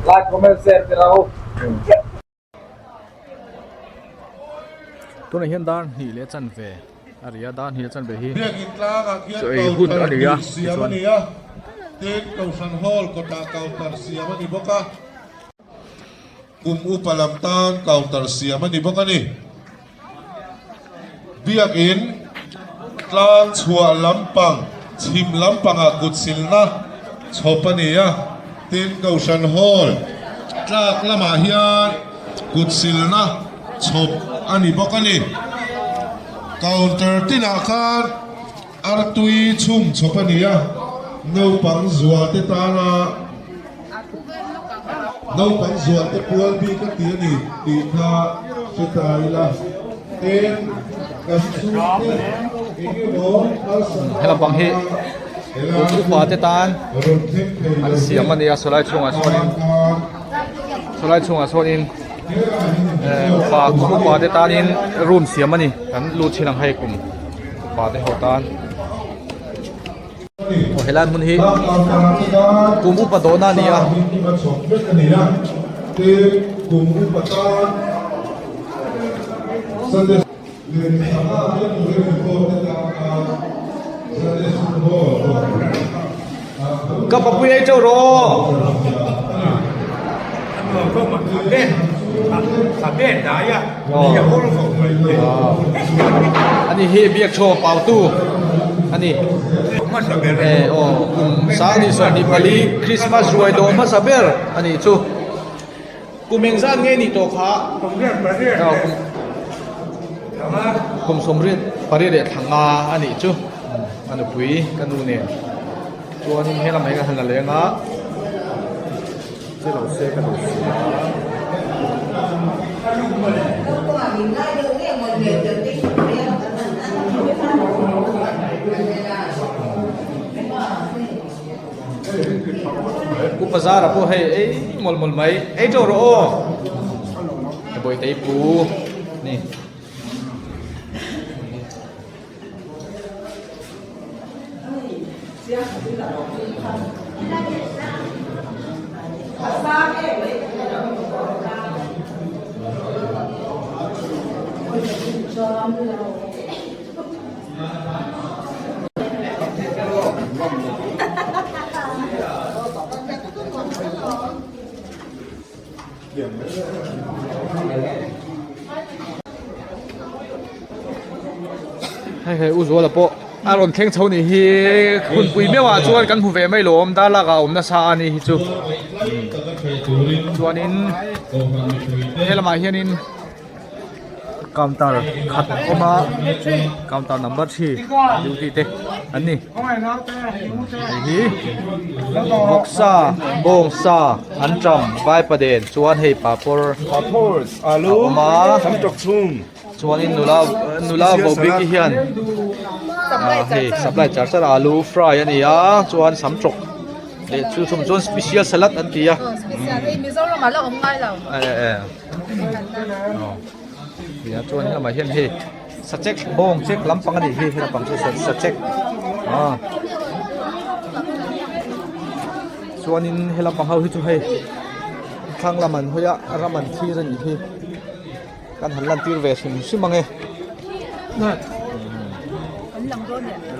Like, comment, share ti rawh u. Tunah hian dar hnih leh chanve a ri a, dar hnih leh chanve hi Biakin tlangah khian chaw ei hun counter a ni a hnih siam a tichuan ni a, tin Kohhran Hall kawtah counter siam a ni bawk a. Kum upa lam tan counter siam a ni bawk a ni. Biakin tlang chhuah lampang chhim lampangah kut silna chhawp a ni a, tin Kohhran Hall tlak lamah hian kut silna chhawp a ni bawk a ni. Counter tinah khan artui chhum chhawp a ni a, naupang zual te tana. Naupang zual te pual bik a ti a ni tih kha hre ta ila. Tin, kan chhungte eng emaw harsatna He lampang hi avanga kum upa te tan rawn thleng thei an lo siam a ni a sawlai chhungah sawn in sawlai chhungah sawn in eh upa kum upa te tan in room siam a ni kan lut thin ang hei kum upa te ho tan. Aw helai hmun hi kum upa dawhna a ni a. Ka papui ei teuh rawh aw. Ani hi biak thaw pautu a ni eh aw kum 2024 Christmas ruai dawh hmasa ber a nih chu kum engzat nge nih tawh kha kum 88 leh thla nga a nih chu a nupui ka nu nen chuanin helam ah hian han la leng a. Che lo se ka duh si a. Pu Pazara pawh hei ei mawlh mawlh mai ei teuh rawh aw. Bawihte pu ni. Hei hei u Zuala pawh a rawn thleng chho nih hi hunpui meuhah chuan kan hmu ve mai lawm darlak ah a awm nasa a ni hi chu chuanin helamah hianin counter khat a awm a counter number 3 duty te an ni hei hi vawksa bawngsa anṭam vaipaden chuan hei papawr a awm a chuanin nula nula vobiki hian ah hei supply char char alu fry a ni a chuan samtawk leh chu chum chuan special salad an ti a eh eh Nia chuan helamah hian hei sachek bawng chek lampang a nih hi helampang chu sachek ah chuanin helampang ho hi chu hei thlang lam an hawi a ram an thlir a nih hi kan han lan tir ve hrim hrim ang e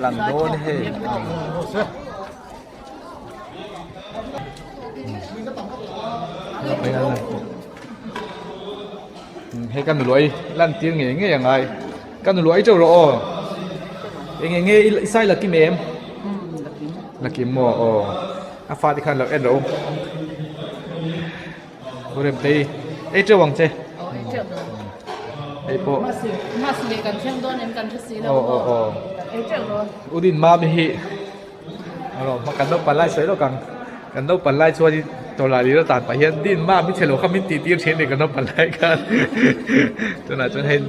lang dawn hei. Hei ka nuluai lan tir ngei ngei angai ka nuluai teuh rawh aw eng eng nge i sai la kim em la kim maw aw a fate khan lo en rawh u Pu Remtei ei teuh ang che hei pawh aw aw aw u din mami hi. Kan naupang lai sawi lawk ang, kan naupang lai chuanin tawlai lira tan pah hian din mam hi chhe lo kha min tih tir thin a ni kan naupang lai khan tunah chuan hei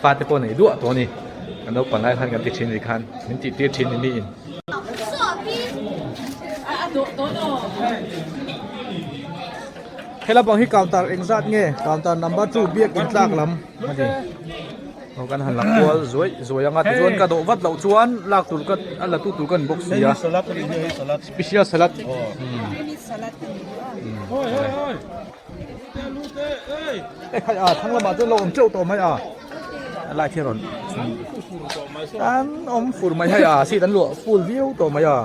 pa te pawh nei duah tawh a ni kan naupang lai khan kan ti thin a ni khan min tih tir thin a ni miin. Helai bang hi counter engzat nge counter number 2 biak in tlak lam a ni. Aw kan han la kual zuai zuai anga tichuan ka dawh vat loh chuan lak tur ka a la tu tur ka ni bawk si a special salad e khai a thlang lamah chuan lo awm teuh tawh mai a a lai khi a rawn an awm fur mai hei a seat an luah full viau tawh mai a.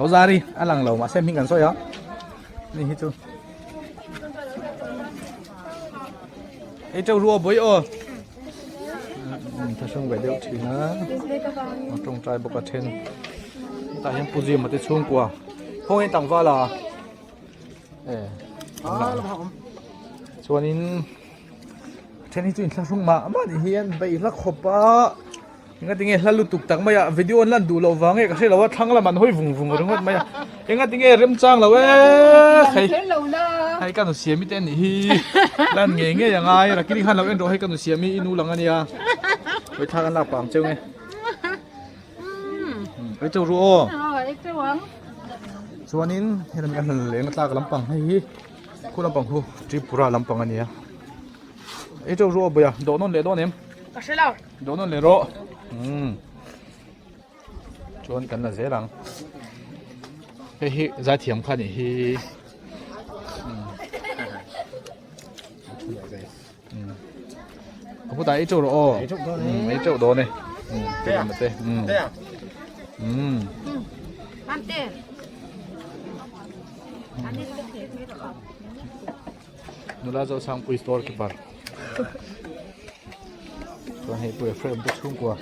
Ko zari a lang lo mahse hming kan sawi a ni hi chu ei teuh ruah bawi aw thlahrung ve deuh thin a a tawngtai bawk a then hetah hian pu Zima te chhungkua khawngaih tlangval a e chuanin Then hi chu inthlahrung mah mah ni hian beih hla khawp a enga tinge hla lutuk tak mai a video an lan duh loh vang nge ka hre lo a thlang lam an hawi vung vung ringawt mai a enga tinge remchang lo e hei hei ka nu siami te anih hi lan ngei ngei a ngai rakili khan lo en rawh hei ka nu siami i nu lang ania hawi thla kan lak pah ang cheu nge ei cheu ru aw chuanin helami kan han leng a tlak lampang hei hi. Khu lampang khu Tripura lampang a nia. Ei teuh ru aw bawih a, dawh nawn leh dawn em? Ka hre lo. Dawh nawn leh rawh. Umm. Chuan kan la zel ang. Hei hi zaithiam kha nih hi. Umm. Ka pu ta ei teuh rawh aw. Umm ei teuh dawn e. Umm te lam te. Umm. Umm. Mante. Nula zawh sangpui store keeper chuan hei pawh frame te chhungkua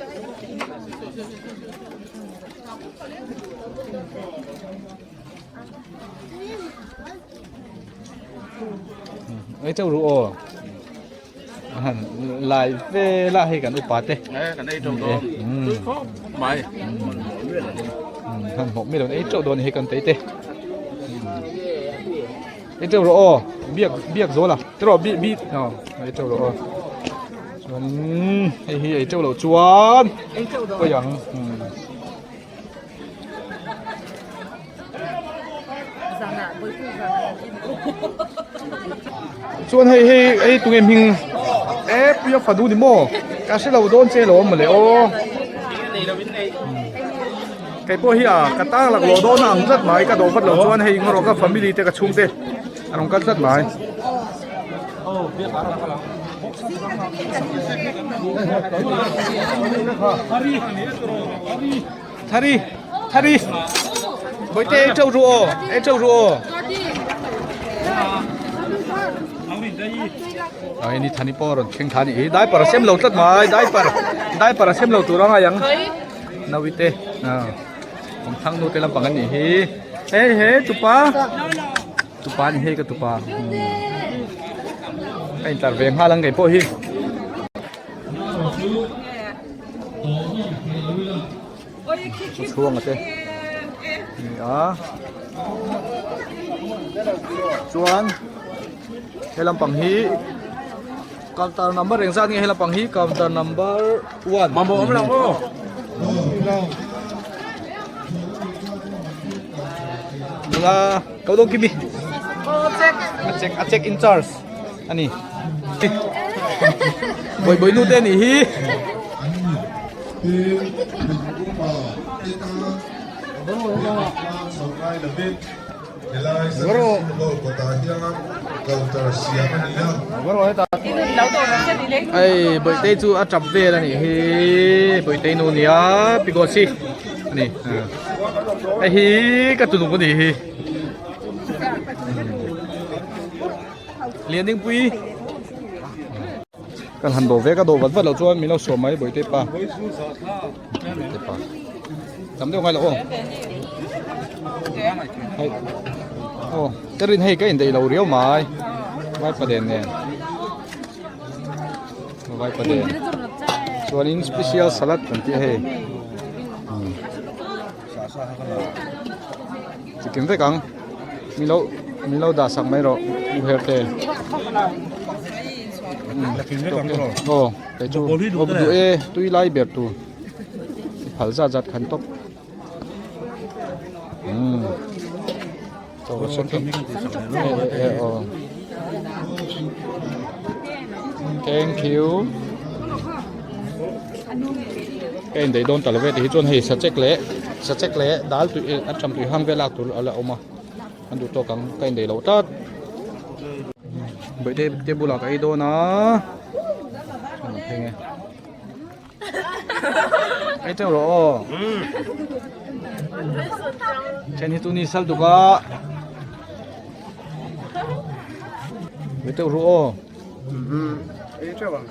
ei chauh ru aw lai vela hei kan upa te kan ei teuh dawn tui khawp mai han hmawk mi lo ei teuh dawn hei kan tei te ei teuh rawh aw biak biak zawl a tiraw bi bi aw ei teuh rawh aw chuan hei hi ei teuh loh chuan pawi ang. Chuan hei hei hei tunge hming e puia fanu ni maw ka hre lo dawn che lo awm mawle aw kei pawh hi a ka tang lak lawh dawn a ang tlat mai ka dawh vat lo chuan hei ngaw rawh ka family te ka chhungte an rawn kal tlat mai. Thari Thari Bawihte ei teuh ru aw ei teuh ru aw Ai ni thani pawh rawn thleng thla a nih hi diaper a sem lo tlat mai diaper diaper a sem lo tur a ngai ang Nauite awm thlang nu te lampang an nih hi hei he tupa tupa a ni hei ka tupa ka intlar ve nghal ang kei pawh hi. Chhuanga te ni a chuan he lampang hi counter number eng zat nge he lampang hi counter number one Mamawh awm lo maw? Nula ko dawng kimi a check a check in charge a ni Bawih bawih nu te anih hi. Hei Bawihtei chu a tap vel anih hi Bawihtei nu nia Pigosi ani hei hi ka tunuk anih hi. Lian dingpui kan han dawh ve ka dawh vat vat loh chuan min lo suam mai bawihte pa bawihte pa tam deuh ngai loh aw hei aw ka rin hei ka indaih lo riau mai vai paden nen vai paden chuanin special salad kan tih a hei Chikim vek ang min lo min lo dah sak mai rawh u her te aw kei chu aw duh e tui lai ber tur phal zat zat khan tawp. Umm Thank you ka indaih dawn ta lo ve tihi chuan hei sachek leh sachek leh dal tui an tam tui hang vel lak tur a la awm a an duh tawk ang ka indaih loh tlat bawihte te bulah ka ei dawn a pheng e. Ei teuh rawh aw. Then hi tu ni sal tuk a. Ei teuh rawh aw. Ei teuh ang.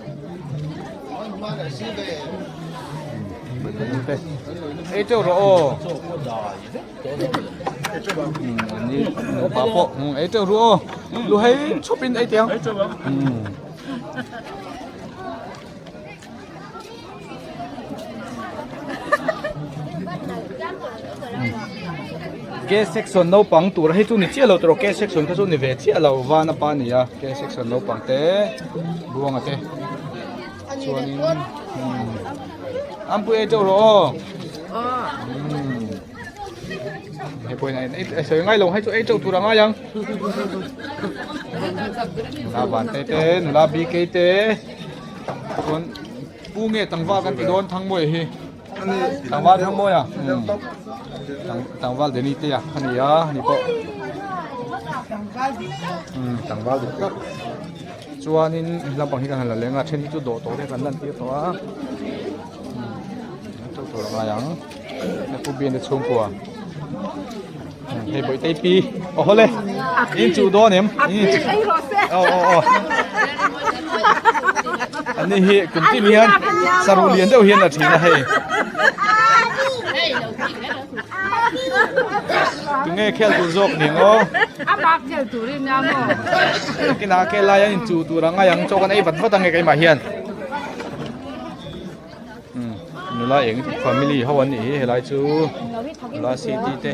Ei teuh rawh aw. Ni pa pawh ei teuh rawh aw. Lu hei chhup in ei tiang. K section naupang tur hei chu ni chiah lo tawh K section kha chu ni ve chiah lo van a pa a ni a K section naupang te buanga te chuanin ampui ei teuh rawh aw hei pawhin a en sawi ngai lo hei chu ei teuh tur a ngai ang nula vante te nula bk te. Chuan pu nge tlangval kan ti dawn Thangmawia hi tlangval Thangmawia tlangval Deni te a ani a ani pawh tlangval dik tak chuanin lampang hi kan han la leng a then hi chu dawh tawh te kan lan tir tawh a teuh tur a ngai ang pu bian te chhungkua. Hei bawih tei pi aw hawle in chu dawn em aw aw aw ani hi kum tin hian saru lian deuh hian a thin a hei tunge khel tur zawk ni aw a khel turin nia maw kina ke lai an in chu tur anga yang chaw kan ei vat vat ange keimah hian Nula eng family ho an nih hi helai chu nula city te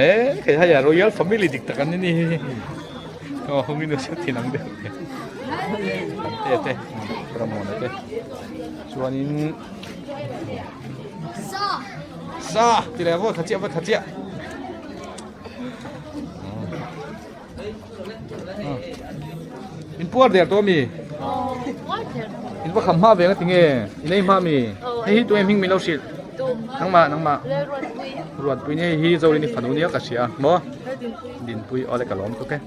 e hei hei a royal family dik tak an ni ni aw hawngin a hriat thin ang deuh an te te ramawna te chuanin sa ti leh vawi khat chiah vawi khat chiah In puar der tawh ami? In va kham hma ve nga tinge? In ei hma ami? Hei hi tunge hming min lo hrilh? Nangmah nangmah. Ruatpui ni hei hi Zorini fanu nia ka hria maw? Dinpui awle ka lawm tuk e.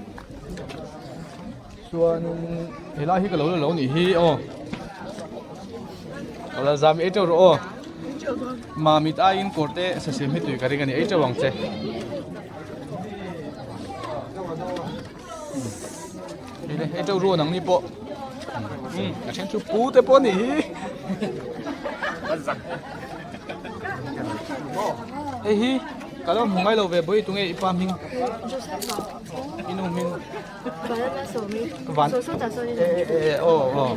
Chuan helai hi ka lo la lo nih hi aw. Ka la zam ei teuh rawh aw. Mamit aiin kawr te sasem hi tui ka ring a ni ei teuh ang che. Hei teuh ruan ang ni pawh a then chu pu te pawh a nih hi hei hi ka lo hmu ngai lo ve bawi tunge i pa hming i nu hming van e e e aw aw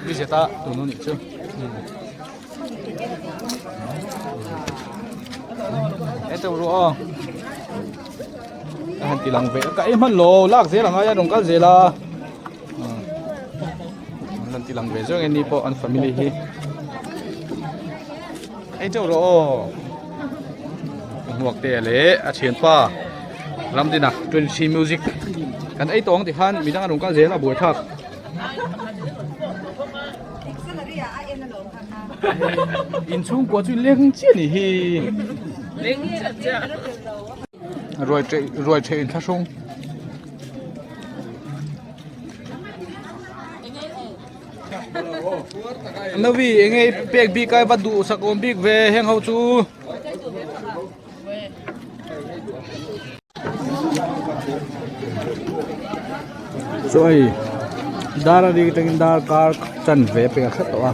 mi zeta tunu nih chu. He teuh ru aw a han ti lang ve ka ei hman lo lak zel ang a rawn kal zel a an han ti lang ve zawng ni pawh an family hi ei teuh rawh aw hmuak te leh a thianpa Ramdina 23 music kan ei tawng tikhan midang a rawn kal zel a buaithlak. In chhungkua chu leng chiah ni hi. Leng chiah chiah. Ruai ṭeh ruai ṭheh in thlahrung. Nawi enge i pek bik a i va duhsak awm bik ve heng ho chu. Chaw ei dar a rik atangin dar kar chan ve a pek thlap tawh a.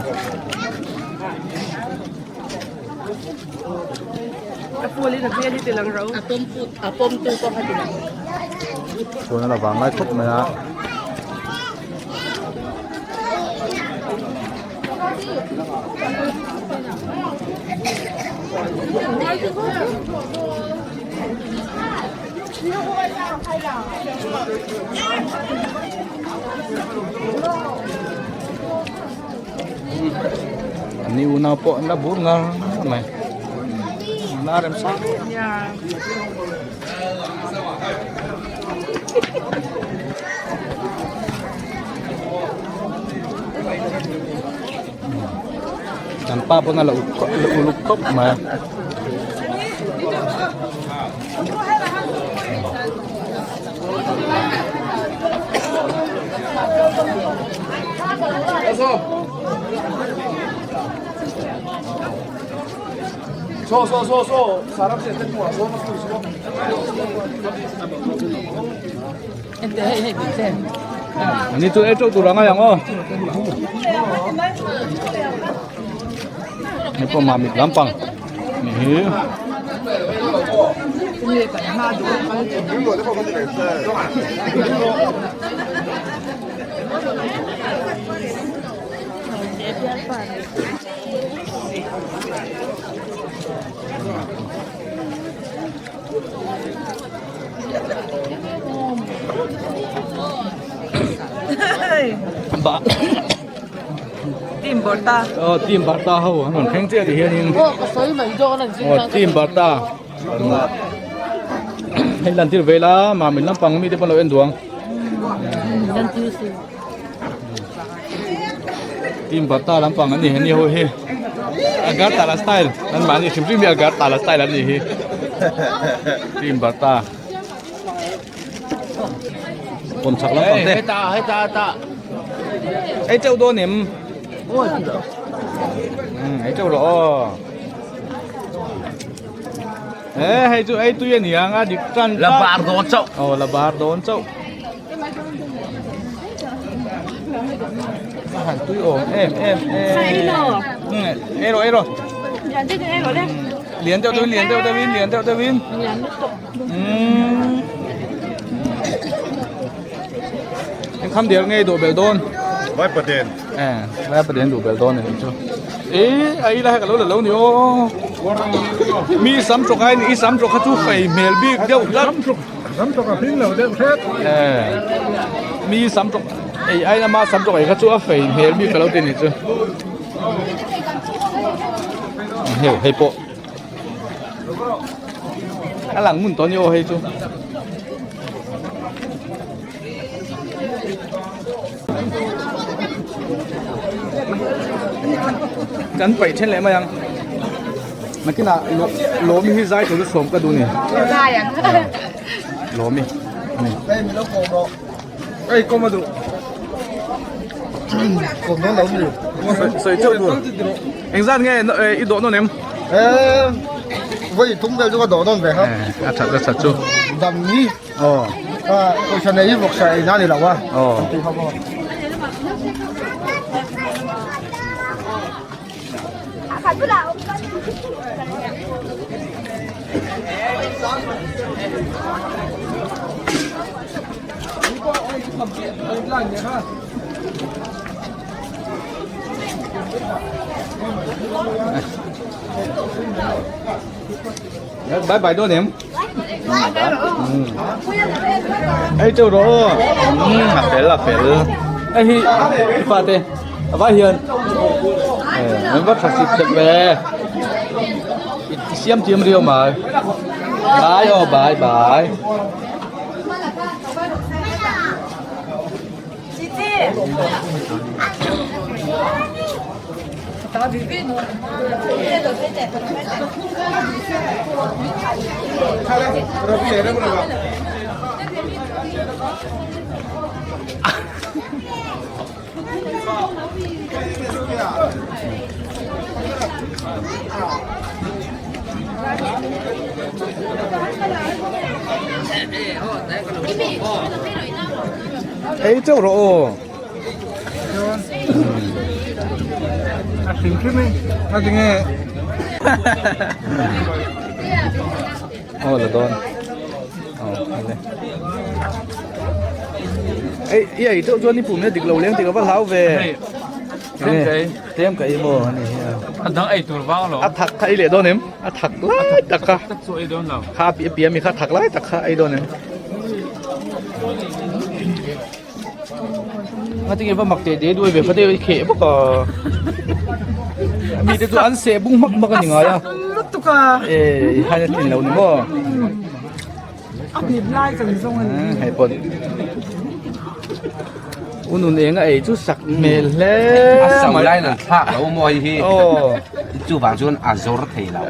Chuan a la vang lai khawp mai a. An ni unau pawh an la bur ngar mai. Thutna a rem sang. Kan pa pawn a la uluk khawp mai a. Ani chu ei teuh tur ang a ang aw. Hei pawh mamit lampang ni hi. Ba Team Barta. Oh, team Barta ho an rawn thleng chiah ti hianin. Oh, team Barta. Hei lan tir ve la, mamin lampang mi te pawh lo en duang. Team Barta lampang an ni he ni ho hi. Agartala style an mahni hrim hrim hi Agartala style an ni hi. Team Barta. Kawm chhak lampang te. Heta heta heta. Ei teuh dawn em? Ei teuh rawh aw. E hei chu ei tui a ni ang a dik tan La bar dawn chauh. Aw la bar dawn chauh. A han tui awm em em em. Ei rawh ei rawh. Lian deuh ei rawh le. Lian deuh deuhin lian deuh deuhin lian deuh deuhin. Lian lutuk. Umm. Eng kham der ngei duh belh dawn. Vai paden. Eh, vai paden duh belh dawn ani chu. E, ai la ka lo la lo ni o. Mi sam chok ai ni sam chok kha chu fei hmel bik deuh tlat. Sam chok sam chok a hring lo deuh hret. Eh. Mi sam chok ei ai lama sam chok ei kha chu a fei hmel bik ka lo ti ni chu. Hei hei pawh. A lang ngun tawh a ni aw hei chu. Kan paih then leh mai ang. Nakinah Lawmi hi zai tur chu sawm ka duh a ni. Zai ang. Lawmi. Hei min lo kawm rawh. Hei kawm a duh. Kawm dawn lo mi. Sawi chauh tur. Engzat nge i dawh nawn em? Eh, voi thum vel chu ka dawh nawn ve ha. A that a that chu. Dam ni. Aw. Ka pawisa nei hi vawksa ei na ni lo a. Aw. Bye bye dawn em? Ei chau rawh a fel a fel hei hi i fate a vai hian an va tha sip sep ve i siam thiam riau mai bye aw bye bye. Ei chauh rawh aw. A hrim hrim e. A tinge. Aw la dawn. Aw ale. Ei i ei chauh chuan i pum hi a dik lo leng tih ka va hlau ve. Tlem ka ei maw ani hi a. A dang ei tur vang lo. A thak kha ei leh dawn em? A thak lai tak kha. Tak chu ei dawn lo. Kha a piah mi kha thak lai tak kha ei dawn em? Nga tinge va mak teh teh duai ve kha te i kheh bawk a. Mi te chu an seh bung hmak hmak a ni ngai a. Lutuk. lutuk a. E i hai na tlin lo ni maw? A bit lai kan zawng a ni. Hei pawh unun eng a ei chu sak hmel hle A so lai nan thlak lo maw hei hi. Aw. Chuvang chuan a zawr thei lo.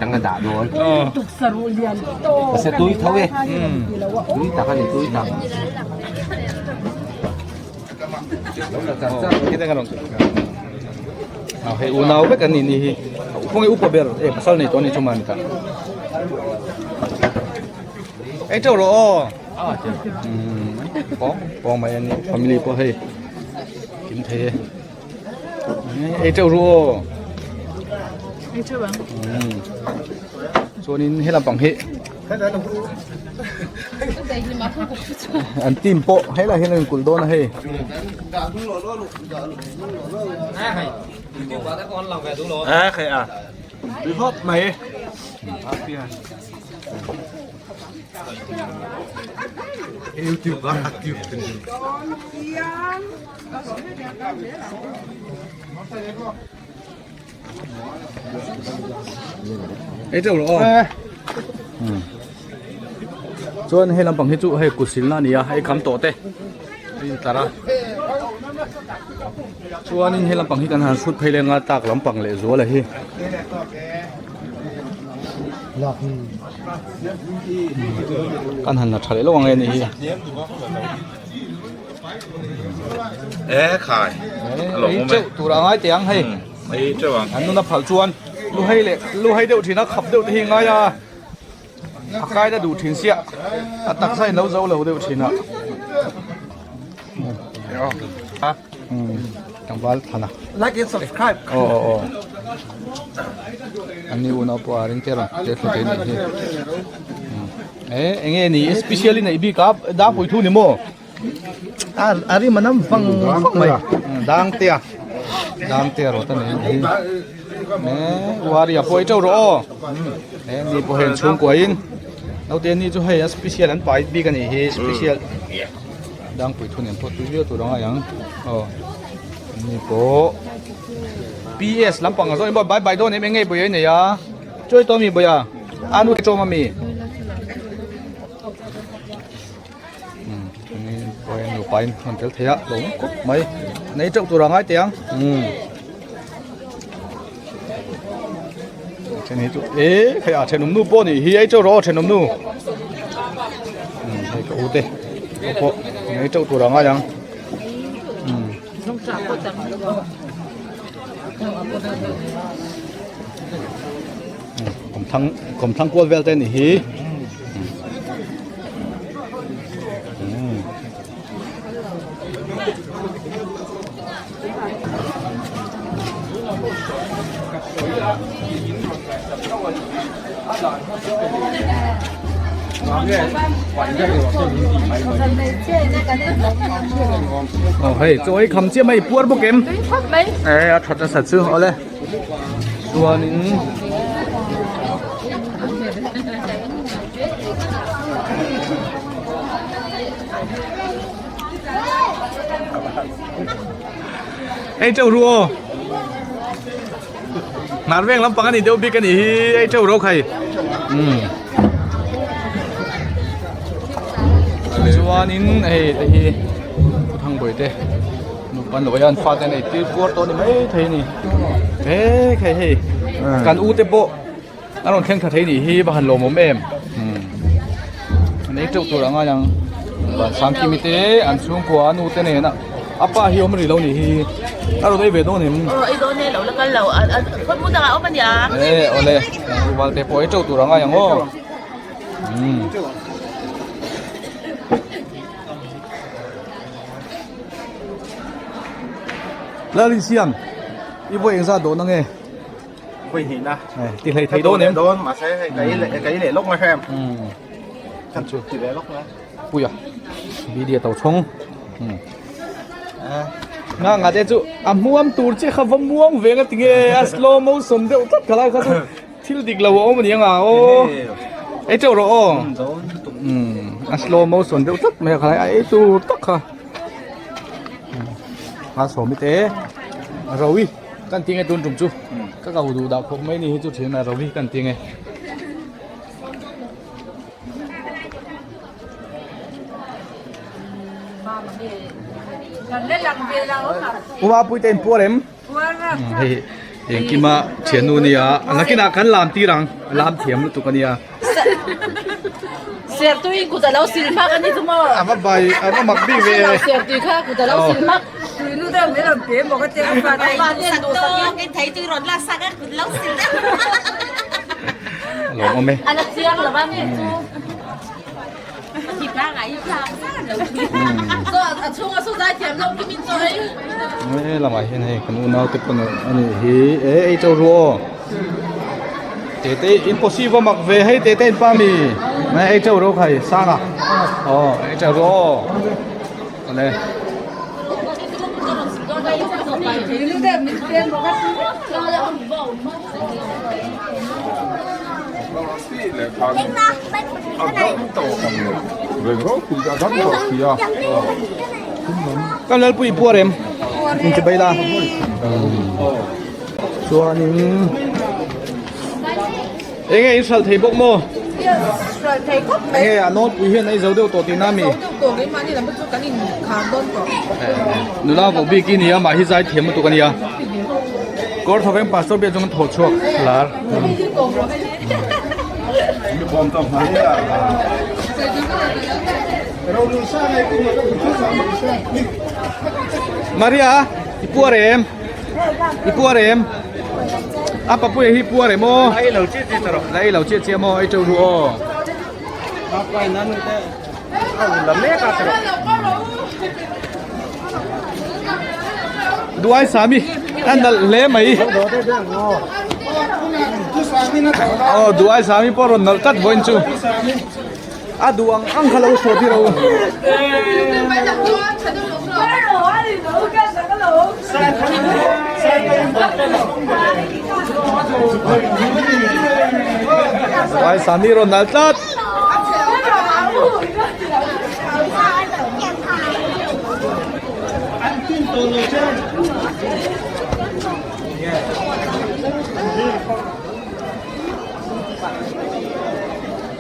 Kan la dah dawn. Tuksaruh lian tawk. Ka se tui tho e. Tui tak a ni tui tak. Hei unau vek an nih ni hi. Khawnge upa ber e pasal nei tawh a ni chu mah ni ta. Ei teuh rawh aw. Pawng pawng mai a ni family pawh hei kim thei e. Ei teuh ru aw. Ei teuh ang. Chuanin he lampang hi an team pawh helai hian an kulh dawn a hei. Mai. Ei teuh rawh aw. Chuan hei lampang hi chu hei kut silna a ni a hei kham tawh te a intlar a chuanin hei lampang hi kan han hrut phei leng a tak lampang leh zual a hi. Kan han la tha leh lo ang e ni hi. E khai. Ei teuh tur a ngai teh ang hei. Ei teuh ang. An nuna phal chuan lu hei leh lu hei deuh thin a khap deuh te hi ngai a. A kai na duh thin sia. A taksa in lo zo lo deuh thin a. Tlangval thlan a. Like and subscribe. Aw aw aw. An ni unau pawh a ring te rawn te thla te nih hi. E enge ni special in ei bik a dang pui thu ni maw? A a rim anam vang vang mai. Dang te a. Dang te a rawt a nei hi. E waria pawh ei teuh rawh aw. E ni pawh heng chhungkua in. Naute ni chu hei a special an pai bik a nih hi special. Dangpui thu nen pawh tui viau tur a ngai ang aw ni pawh PS lampang a zawng in bye bye dawn em eng nge buai nei a chawi tawh ami buai a anu te tawm ami um nupa in an tel thei a lo khawp mai nei teuh tur a ngai teh ang um then hi chu e hei a thenawm nu pawh nih hi ei teuh rawh aw thenawm nu um hei ka u te ho pawh ei teuh tur a ngai ang um kawmthlang kawmthlang kual vel te nih hi um. Aw hei chaw ei kham chiah mai puar bawk em e a that nasa chu awle chuanin Ei teuh ru aw Hnar veng lampang a ni deuh bik a nih hi ei teuh ro khai umm chuanin hei te hi Thangbawi te nupa an lo ei a an fate an ei tir puar tawh a ni maithei a ni he khai hei kan u te pawh A rawn thleng thla thei nih hi va han lawmawm em an ei teuh tur a ngai ang Sangkimi te an chhungkua a nu te nen a a pa hi awm rih lo nih hi a rawn ei ve dawn em aw ei dawn e lo la kal lo khawi hmun dangah awm a nia e awle ruval te pawh ei teuh tur a ngai ang aw Lalrinsiam i vawi engzat dawn ange Vawi hnih na. Ti hlei thei dawn em? Dawn mahse hei ka ei leh ka ei leh lawk mai hrem. Kan chu ti ve lawk mai. Puia. Video to chhawng. Nga nga te chu a muam tur che kha va muang ve nga tinge a slow motion deuh tlat kha lai kha chu thil dik lo a awm ania nga aw. Ei teuh rawh aw. A slow motion deuh tlat mai kha lai a ei tur tak kha. A sawmi te. Rawi kan tinge tun tum chu. Ka ko duh dah khawp mai ni hi chu thian a Rovi kan ti nge. Upa pui te in puar em? Hei engkima thiannu nia nakinah kan lam tir ang lam thiam lutuk ania. Sertui kut a lo sil hmak a ni chu maw? A va bai a va mak bik ve. Sertui kha kut a lo sil hmak. Tuinu deuh mai rawn pe maw ka tia ka fa te. Thei tui rawn lak sak a kut lo sil deuh. A lawm awm e. A la chiang lo a nge chu. A thip a ngai thlak zar lo tui. Chaw a chhunga saw zai thiam lo kim in chaw ei. He lamah hian hei kan unau te pawn a nih hi e ei chau ru aw. Tete impossible mak ve hei tete in pa mi. Mai ei chau ru khai sanga. Aw ei chau ru aw. Awle. Kan lalpui puar em in ti bai la chuanin enge in hral thei bawk maw hral thei khawp mai enge a nawlpui hian a ei zo deuh tawh tihna mi zo deuh tawh keimahni lam chu kan in khar dawn tawh nula vawh bik i nia mah hi zai thiam lutuk a nia kawr thawveng pastor biak zawng an thawh chhuak lar Maria i puar em i puar em a papuia hi puar em aw la ei lo chiah chiah rawh la ei lo chiah chiah maw ei teuh ru aw Duai Sami a nalh hle mai aw Duai Sami pawh rawn nalh tlat vawiin chu a duh ang ang kha lo sawi tir a u. Duai Sami rawn nalh tlat.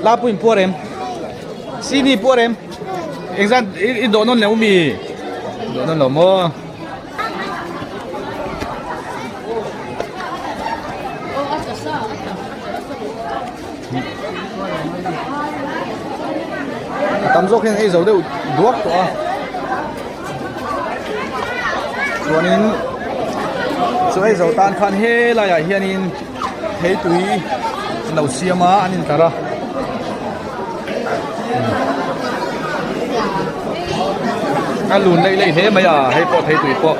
La pui in puar em Sini puar em Engzat i dawh nawn lo mi dawh nawn lo maw A tam zawk hian ei zo deuh duak tawh a chuanin chu ei zo tan khan helai ah hianin theitui an lo siam a an intlar a a lun leih leih hle mai a hei pawh theitui pawh.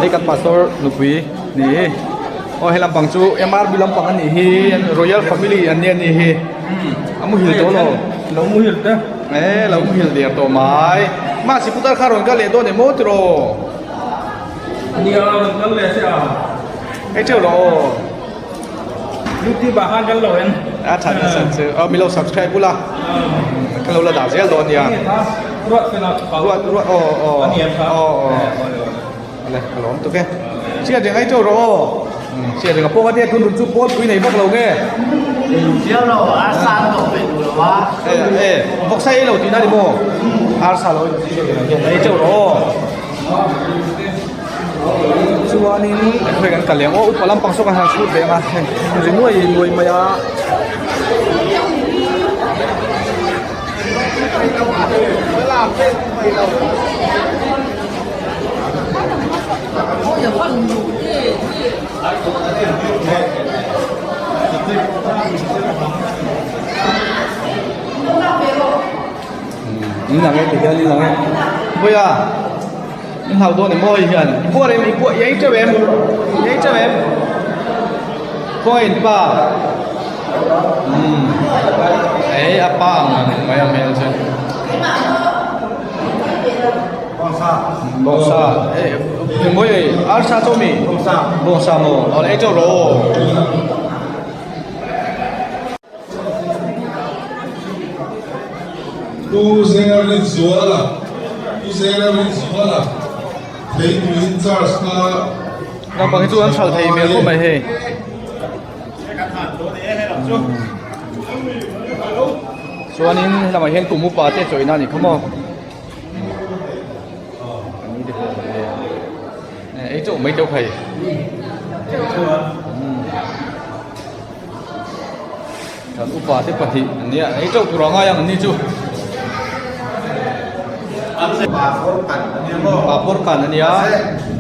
Hei kan pastor nupui ni hi aw he lampang chu MRB lampang a nih hi royal family an nia nih hi a muhil tawh lo lo muhil te e lo muhil der tawh mai mahse putar kha rawn kal leh dawn em aw tiraw Nia rawn kal leh che a. Hei teuh lo aw. YouTube ah khan kan lo en. A that a san chu. Aw mi lo subscribe bula. Kan lo la dah zel dawn nia. Ruat fela. Ruat ruat aw aw. Aw aw. Ale ka lawm tuk e. Chia ding ai teuh ro aw. Chia ding a pawng a tia tun chu pawl pui nei vak lo nge. Chiao lo a sa to pe du lo a. E e vawksa ei lo tihna ni maw? Arsa lo ei teuh ro aw. Chuanin hei kan kal leh ang aw upa lampang saw kan han chhut ve ang a hei ri nuai nuai mai a. In lang e ti hian in lang e Vawiah in hlau dawn em aw hei hian i puar em i puar i ei teuh em i ei teuh em khawngaih in pa umm ei a pa ang ang mai a hmel chu bawngsa e mawi ei arsa chaw mi bawngsa maw aw ei teuh rawh aw. Pu Zerrinzuala, Pu Zerrinzuala theitui in charge kha Naupang hi chu an chhal thei hmel khawp mai hei. Chuanin helamah hian kum upa te chawihna a ni kha maw. Ei chauh mai teuh khai. Kan upa te pahnih an nia ei chauh tur a ngai ang an ni chu. Pastor kan a nia maw? Pastor kan a nia.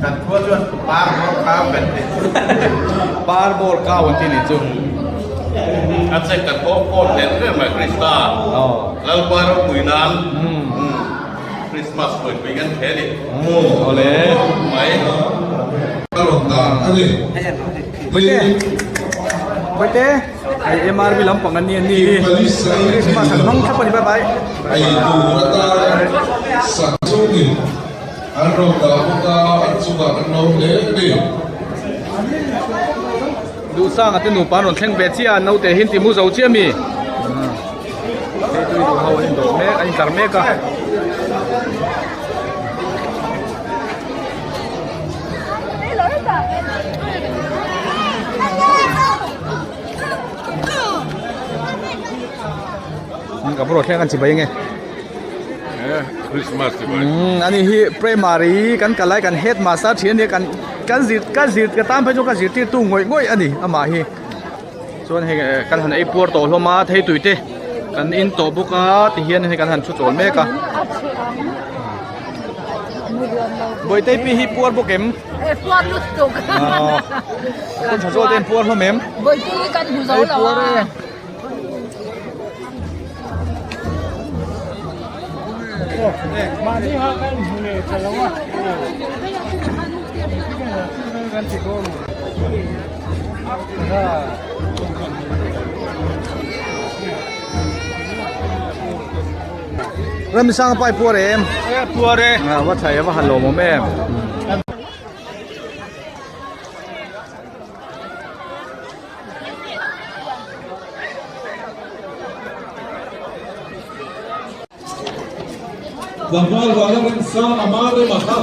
Kan khua chuan par bawr kau kan ti. Par bawr kau an ti ni chu. A che kan pawh pawt leh ber mai Krista. Lalpa ropui nan Christmas pawipui kan the ni. Awle. Mai. A rawn dan a ni. Bawihte. Bawihte. Hei MRB lampang an ni an ni hi. Christmas an hmang thlap a ni bye bye. Ei tur atan sak chungin an rawn dah bawk a, an chungah an lo hle a ni. Duhsanga te nupa an rawn thleng ve chiah a, naute hi an ti mu zo chiah a mi? Hei tui duh ho an indawh mek, an intlar mek a. Ka bawrh thleng an chibai nge. Christmas chibai. Ani hi primary kan kalai kan headmaster thian nia kan kan zir ka zir ka tan phei chu ka zirtir tu ngawih ngawih ani amah hi. Chuan hei kan han ei puar tawh hlawm a thei tui te kan in tawh bawk a ti hian hei kan han thu chawl mek a. Bawitei pi hi puar bawk em? Puar lutuk. Kan tha zawt em puar hlawm em? Bawitei hi kan hmu zo lo a. Mahni ha kan hmu leh tha lo a. Kan ti dawn. Ramsang pai puar em? Puar e. Va thai va han lawm awm em? Tlangval vana remsang a mar rem a kha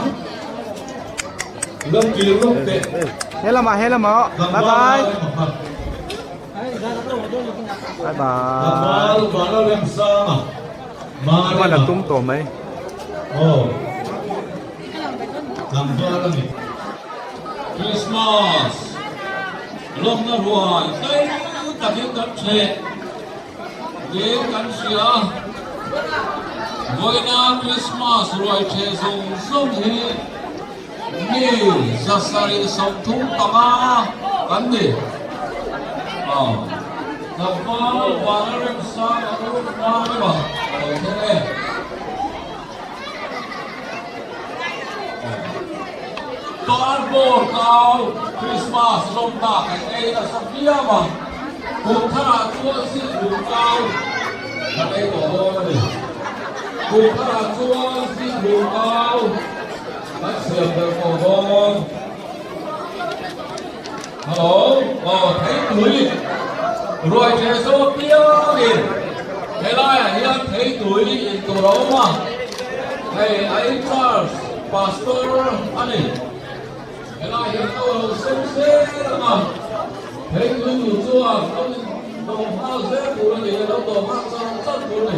lam kir lawk teh. He lamah he lamah bye bye. Bye bye. Tlangval vana remsang a mar rem a. Hman a tum tawh mai. Aw. Tlangval a ni. Christmas lawmna ruai tlai takin kan thleh ding kan hria. Vawiina Christmas ruai thleh zawng zawng hi mi 735 kan ni. Tlangval vana remsang a ur hma rema a lo thleng e. Parpawr kau Christmas lawmna kan ei nasa viau a, kum tharah chuan zikhlum kau kan ei tawh dawn a ni. Kum tharah chuan zikhlum kau kan siam ber tawh dawn. Hello, aw theitui ruai ṭeh zawk piangin helaiah hian theitui in tur a awm a, hei a in charge pastor a ni. Helai hian lo lo sem zel ang a, theitui tur chuan lo in dawm nghal zel tur a ni a, lo dawm nghal char char tur a ni.